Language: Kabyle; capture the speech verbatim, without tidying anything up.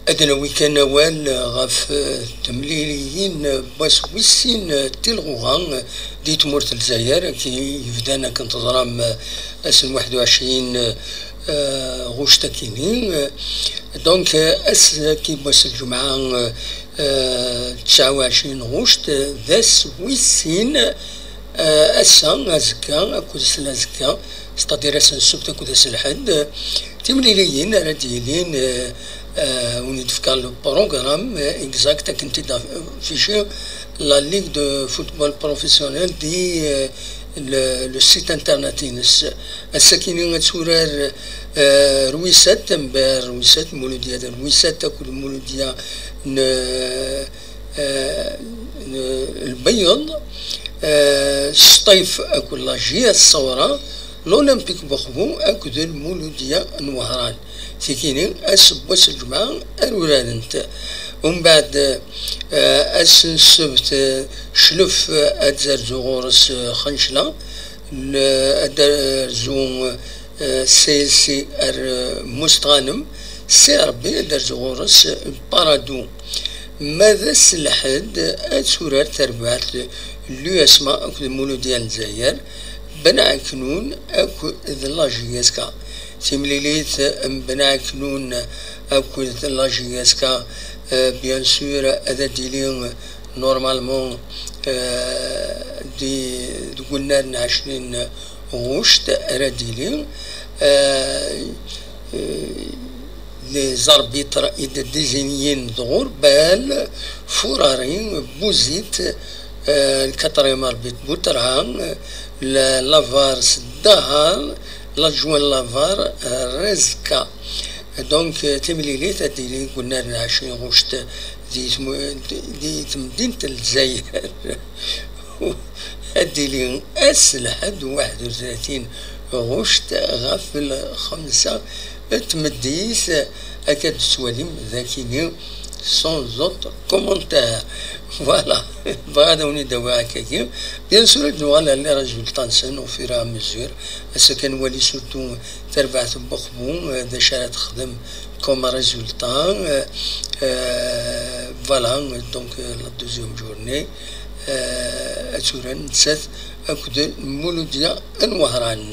Ad nawi kan awal ɣef temliliyin n wass wis sin n tilɣuɣa di tmurt n Lezzayer, akken yebdan, akken teẓram, ass n waḥed u ɛecrin ɣuct akini. Donc, ass-agi n wass n lǧemɛa, tesɛa u ɛecrin ɣuct, d ass wis sin. Ass-a, azekka akked s lazekka, c'est-à-dire ass n ssebt akked ass n lḥedd, timliliyin ara d-yilin, win i d-fkan le programme exact, akken t-id-affici la Ligue de football professionnel di le site internet-ines. Ass-akini ad turar Rwisat, mbeɛd Rwisat, Muludya d Rwisat akked Muludya n Lbeyyeḍ, Sṭif akked la J S Ṣawra, l'Olympique Buxbu akked Lmuludya n Wehran. Tikini ass n wass n lǧemɛa ar urarent. Umbeɛd ass n ssebt, Clef ad d-terzu ɣur-s Xencla, ad d-terzu C S C ar Mustɣanem, si Rebbi ad d-terzu ɣur-s Paradu. Ma d ass n lḥedd ad turar terbaɛt l'U S M A akked Muludya n Lezzayer, Ben Ɛeknun akked la J S K. Timlilit n Ben Ɛeknun akked la J S K, bien sûr, ad d-tili normalement di, deg unnar n ɛecrin ɣuct ara d-tili. Les arbitres i d-désignés d Ɣurbal, Furari, Buzit, le quatrième arbitre Boutra, la VAR Dahar, l'adjoint la VAR Rezka. Donc, timlilit ad d-tili deg unnar n ɛecrin ɣuct di temdint n Lezzayer. Ad d-tili ass n lḥedd waḥed u tlatin ɣuct ɣef lxemsa n tmeddit, akka d-tettwalim dagi-ni, sans autre commentaire. Voilà, bɣiɣ ad awen-id-awiɣ akkagi. Bien sûr, ad nuɣal ar les résultats-nsen au fur et à mesure. Ass-a kan nwali surtout tarbaɛt n Buxbu, d acu ara texdem comme résultat. Voilà, donc la deuxième journée, ad turar nettat akked Muludya n Wehran.